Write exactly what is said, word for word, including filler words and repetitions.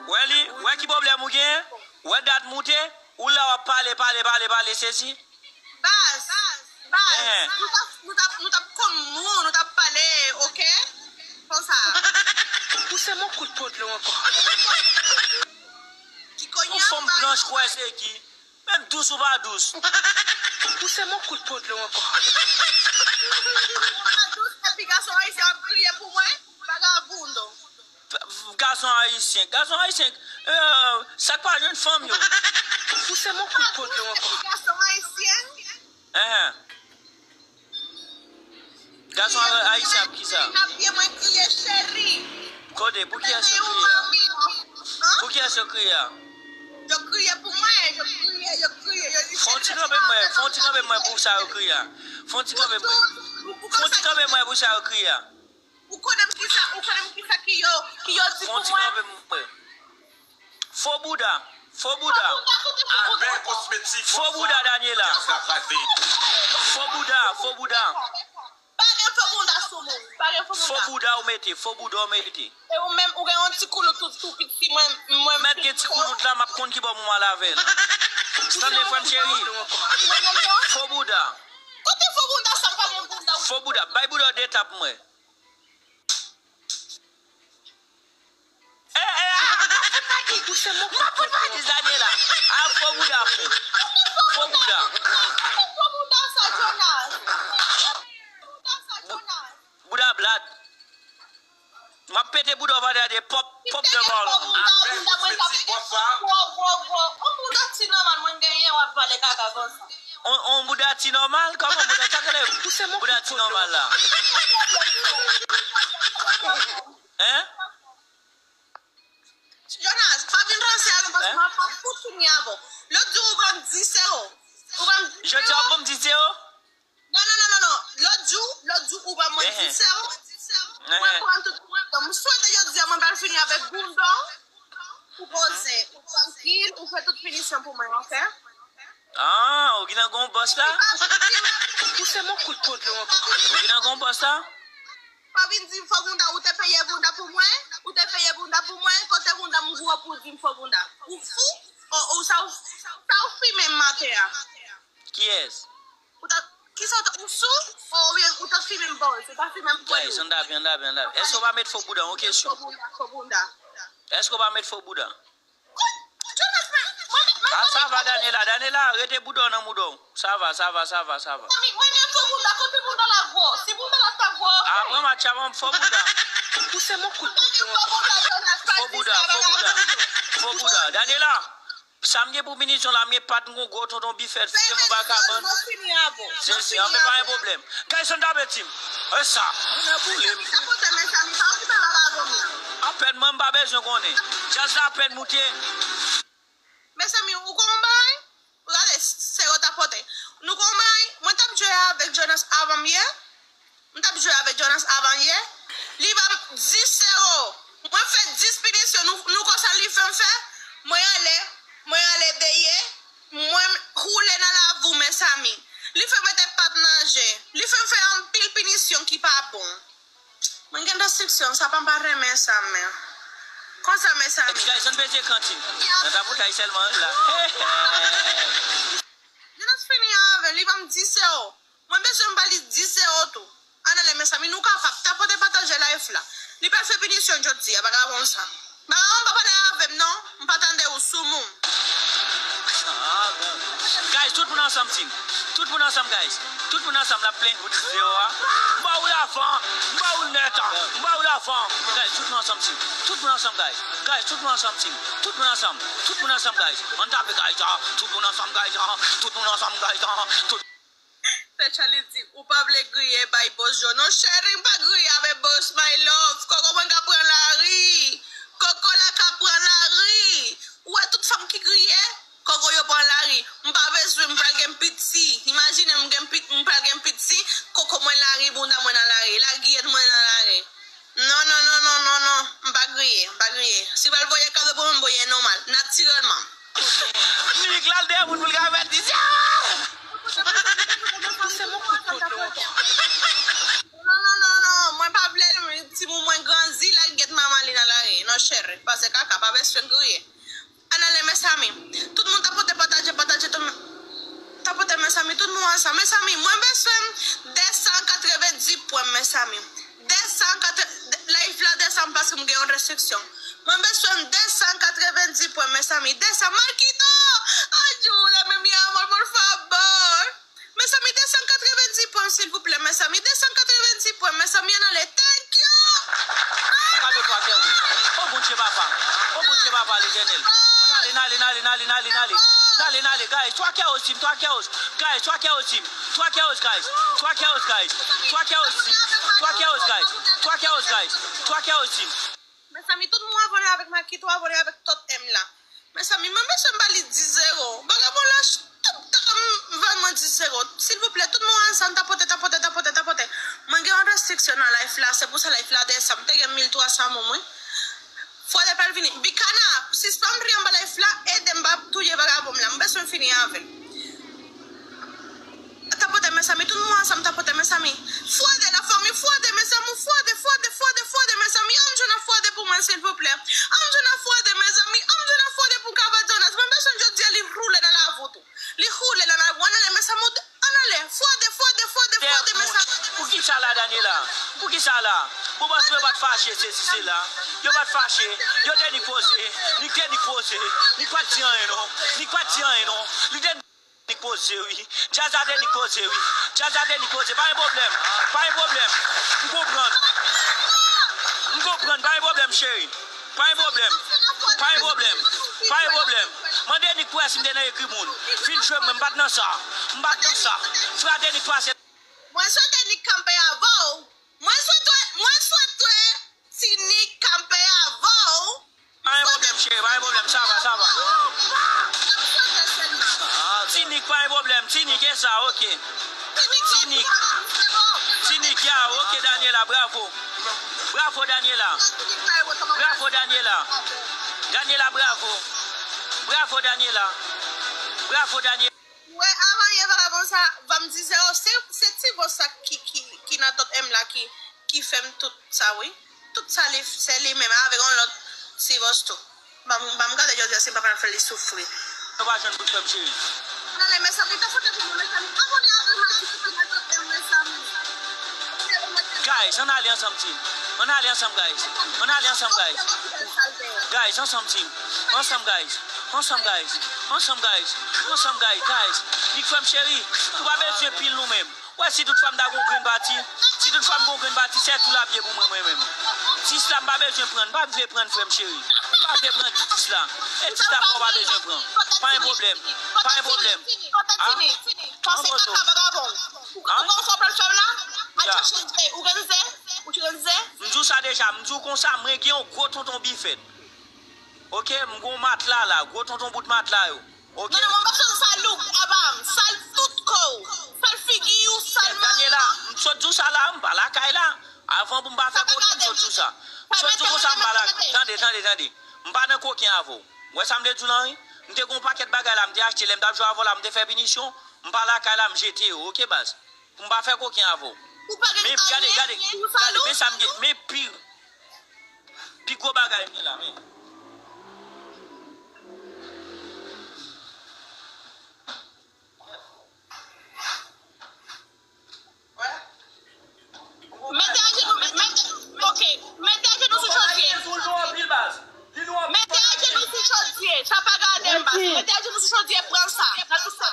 Wè li, wè ki pwoblèm ou genyen? Wè dat moute, ou la w ap pale, pale, pale, pale, sezi. Baz, baz, nou t ap, nou t ap, nou t ap kòm moun, nou t ap pale, oke? Konsa. Pouse m yon kout po dlo ankò. Yon fanm blanch kwè se ki? Menm dous ou pa dous. Pouse m yon kout po dlo ankò. Pa dous, epi gason ayisyen ap kriye pou mwen, vagaboundo. Gason ayisyen, gason ayisyen, euh, sa k pa jwenn fanm yo. Pouse m yon kout po dlo ankò. Gason ayisyen. Enhen. Gason ayisyen ap ki sa? N ap ye mwen kriye cheri. Kote, pou kiyès yo kriye a? Pou kiyès yo kriye a? Yo kriye pou mwen, yo kriye, yo kriye, yo di. Fè yon ti kanpe mwen, fè yon ti kanpe mwen pou sa yo kriye a. Fè yon ti kanpe mwen. Fè yon ti kanpe mwen pou sa yo kriye a. Ou konnen m kisa, ou konnen m kisa ki yo, ki yo di pou mwen? Fè yon ti kanpe mwen. Fo bouda, fo bouda. Fo bouda, kote fo bouda? Fo bouda, Daniela. Fo bouda, fo bouda. Pa gen fo bouda sou moun. Pa gen fo bouda. Fo bouda ou mete, fo bouda ou mete. E ou menm, ou gen yon ti koulout tou, tou piti, mwen, mwen. Mèt gen ti koulout la, m ap konn ki bò pou m al avè l. Stanley, frè m cheri. Fo bouda. Kote fo bouda sa, pa gen bouda? Fo bouda, bay bouda w de tap mwen. Eh, eh, ah, ah, ah, ah, ah, ah, Daniela. Ah, fo bouda, fo. Fo bouda. Fo bouda sa, Jonas. Fo bouda sa, Jonas. Bouda blat. M ap pete bouda w vande a de pòp, pòp de bòlon. Gwo, gwo, gwo. On bouda ti nòmal mwen genyen, w ap pale kaka konsa. On, on bouda ti nòmal? Kòman bouda, sa k rele bouda ti nòmal la? Hein? Jonas, pa vin ranse avè m paske m ap fout fini avè w. Lòt jou ou ban m dis ewo. Ou ban m dis ewo. Jodi a ou ban m dis ewo? Non, non, non, non, non. Lòt jou, lòt jou ou ban mwen dis ewo. Mwen pran tout mwen. M swete jodi a mwen pral fini avèk bounda w. Ou poze, ou trankil, ou fè tout pinisyon pou mwen, oke? Ah, ou gen nan gon bòs la? Pouse m yon kout po dlo ankò. Ou gen nan gon bòs la? Pa vin di m fo bounda, ou te peye bounda pou mwen, ou te peye bounda pou mwen, kote bounda m gwo pou di m fo bounda? Ou fou? Ou, ou sa, ou, sa ou fimen m maten an? Kiyès? Ou ta, kisa ou ta, ou sou? Oubyen ou ta fimen m bòz, ou ta fimen m pwèl. Guys, ann tape, ann tape, ann tape. Èske w pa met fo bounda, yon kesyon? Fo bounda, fo bounda. Èske w pa met fo bounda? Jonas, mwen, mwen, mwen, ah, sa va, Daniela, Daniela, rete bouda w nan bouda w. Sa va, sa va, sa va, sa va. Mami, mwen gen fo bounda, kote bounda la gwo? Si bounda la ta gwo, oke. Apre match la, ban m fo bounda. Pouse m yon kout po dlo ankò. Fo bounda, fo bounda. Fo bounda. Daniela, sa m gen pou pinisyon la, m gen pat m gon gwo tonton bifèt, fiye m anba kabann. Sezi, an, men pa gen pwoblèm. Guys, ann tape team. E sa, moun nan boule m. Apèn mwen, m pa bezwen konnen. Djaz la apèn moute. Mezanmi, ou konn yon bagay? Gade, se yo ta pote. Nou konn yon bagay? Mwen t ap jwe avèk Jonas avan m yè. M t ap jwe avèk Jonas avan yè. Li ban m dis ewo. Mwen fè dis pinisyon. Nou, nou konn sa li fè m fè? Mwen ale, mwen ale dèyè. Mwen koule nan lavou, mezanmi. Li fè m mete pat nan je. Li fè m fè anpil pinisyon ki pa bon. Mwen gen destriksyon, sa pa m pa renmen sa, men. Konsa, mezanmi. Guys, ann pete kantin. Nan tapoutay sèlman, la. Jonas fini avè, li ban m dis ewo. Mwen bezwen m ba li dis ewo tou. Ann ale, mezanmi, nou kapab. Tapote pataje live la. Li pral fè pinisyon jodi a, vagabon sa. Vagabon pa pale avè m non. M pa tande ou, soumoun. Guys, tout moun ansanm, team. Tout moun ansanm, guys. Tout moun ansanm, l ap plenyen pou dis ewo a. M ba ou lavan. M ba ou nèt. M ba ou lavan. Guys, tout moun ansanm, team. Tout moun ansanm, guys. Guys, tout moun ansanm, team. Tout moun ansanm. Tout moun ansanm, guys. Ann tape, guys, ah. Tout moun ansanm, guys, ah. Tout moun ansanm, guys, ah. Tout Sè Charlie di, ou pa vle griye bay bòs Jonas. Non, cheri, m pa griye avè bòs, my love. Koko mwen ka pran lari. Koko la ka pran lari. Ou wè tout fanm ki griye? Koko yo pran lari. M pa bezwen, m pral gen piti. Imajine m gen pit, m pral gen piti. Koko mwen lari, bounda mwen nan lari. Lagiyèt mwen nan lari. Non, non, non, non, non, non. M pa griye, m pa griye. Si pral voye kado pou mwen, m voye nòmal, natirèlman. Milik la, l dèyè moun pou l ka fè dis. Non, non, non, non, mwen pa vle l, timoun mwen grandi, l al get manman li nan lari. Non, cheri, pase ka Ka pa bezwen griye. Ann ale, mezanmi. Tout moun tapote, pataje, pataje, tout moun tapote, mezanmi. Tout moun ansanm. Mezanmi, mwen bezwen de san katrevenndis pwen, mezanmi. De san katrevenndis, live la desann paske m gen yon restriksyon. Mwen bezwen de san katrevenndis pwen, mezanmi. De san, Marquito! Ayuda, mi amor, por favor. Mezanmi, de san katrevenndis pwen, silvouplè, mezanmi. De san katrevenndis pwen, mezanmi, ann ale. Thank you! Kado twa kè wouj. O Bondye papa. O Bondye papa, Letènèl. Ann ale, n ale, n ale, n ale, n ale, n ale. N ale, n ale, guys. Twa kè wouj, team, twa kè wouj. Guys, twa kè wouj, team. Twa kè wouj, guys. Twa kè wouj, guys. Twa kè wouj, team. Twa kè wouj, guys. Twa kè wouj, guys. Twa kè wouj, team. Mezanmi, tout moun abòne avèk Marquito, abòne avèk Tot M la. Mezanmi, mwen bezwen ba li dis zero. Vagabon lach tout tan ban mwen dis zero. Silvouplè, tout moun ansanm, tapote, tapote, tapote, tapote. Mwen gen yon restriksyon nan live la, se pou sa live la desann. M te gen mil twa san moun, wi. Fwa de pèl vini. Bikana, sispann ri anba live la, ede m pa touye vagabon la. M bezwen fini avè l. Tapote, mezanmi, tout moun ansanm, tapote, mezanmi. Fwa de la fanmi, fwa de, mezanmi, fwa de, fwa de, fwa de, fwa de, mezanmi. Ann jwenn fwa de pou mwen, silvouplè. Ann jwenn fwa de, mezanmi. Ann jwenn fwa de pou Kava Jonas. Mwen bezwen jodi a li woule nan lavi tou. Li woule nan lavi. Ann ale, mezanmi, ann ale. Fwa de, fwa de, fwa de, fwa de, mezanmi. Poukisa la, Daniela? Poukisa la? Bon, paske yo pa t fache, se, se, se la. Yo pa t fache. Yo te nik poze. Nik te nik poze. Nik pa t di anyen, non. Nik pa t di anyen, non. Li te nik poze, wi. Djaz la te nik poze, wi. Djaz la te nik poze. Pa gen pwoblèm. Pa gen pwoblèm. M konprann. M konprann. Pa gen pwoblèm, cheri. Pa gen pwoblèm. Pa gen pwoblèm. Pa gen pwoblèm. Mande nik pou wè si m te nan ekri moun. Fin jwe mwen, m pa t nan sa. M pa t nan sa. Frè a te nik pase. Mwen swete nik kanpe avè w. Mwen swete, mwen swete Tinik kanpe avè w. Pa gen pwoblèm, cheri, pa gen pwoblèm, sa va, sa va. Tinik, pa gen pwoblèm, Tinik, e sa, ok. Tinik, Tinik, ya, ok, Daniela, bravo. Bravo, Daniela. Bravo, Daniela. Daniela, bravo. Bravo, Daniela. Bravo, Daniela. Wè, avan yè vagabon sa, ban m di zero, se, se ti vòs sa ki, ki, ki nan Tot M la ki, ki fè m tout sa, wi. Tout sa li, se li menm avèk yon lòt ti vòs tou. Ban m, ban m gade jodi a si m pa pral fè li soufri. Nou pa jwenn bout frè m cheri. Ann ale, mezanmi, tapote pou mwen, mezanmi. Abòne avèk Marquito ki nan Tot M, mezanmi. Guys, ann ale ansanm, team. Ann ale ansanm, guys. Ann ale ansanm, guys. Guys, ansanm, team. Ansanm, guys. Ansanm, guys. Ansanm, guys. Ansanm, guys. Guys, nik frè m cheri, nou pa bezwen pil nou menm. Wè, si tout fwa m ta gon grenn pati, si tout fwa m gon grenn pati, se tou l ap ye pou mwen, mwen menm. Dis la, m pa bezwen pran, m pa vle pran, frè m cheri. M pa vle pran dis la. E dis la, m pa bezwen pran. Pa gen pwoblèm. Pa gen pwoblèm. An? An moso. An? M di w sa deja, m di w konsa, mwen gen yon gwo tonton bifèt. Ok, m gon matla la, gwo tonton bout matla yo. Ok. Non, non, mwen pa bezwen sa louk, apa m, sal tout kò w, sal figi w, sal manman. Daniela, m sot di w sa la, m pa lakay la. Avan pou m pa fè koken, m sot di w sa. M sot di w konsa, m pa lakay. Tande, tande, tande. M pa nan koken avè w. W wè sa m te di w lan, wi? M te gon pakèt bagay la, m te achte, lè m t ap jwe avè w la, m te fè pinisyon. M pa lakay la, m jete yo, ok, baz? Pou m pa fè koken avè w. Men, gade, gade, gade, men sa m gen, men pi, pi gwo bagay m gen la, men. Mete ajenou, mete, ok, mete ajenou sou chodye. Mete ajenou sou chodye, sa pa gade m, baz. Mete ajenou sou chodye, pran sa. Nan tout sa.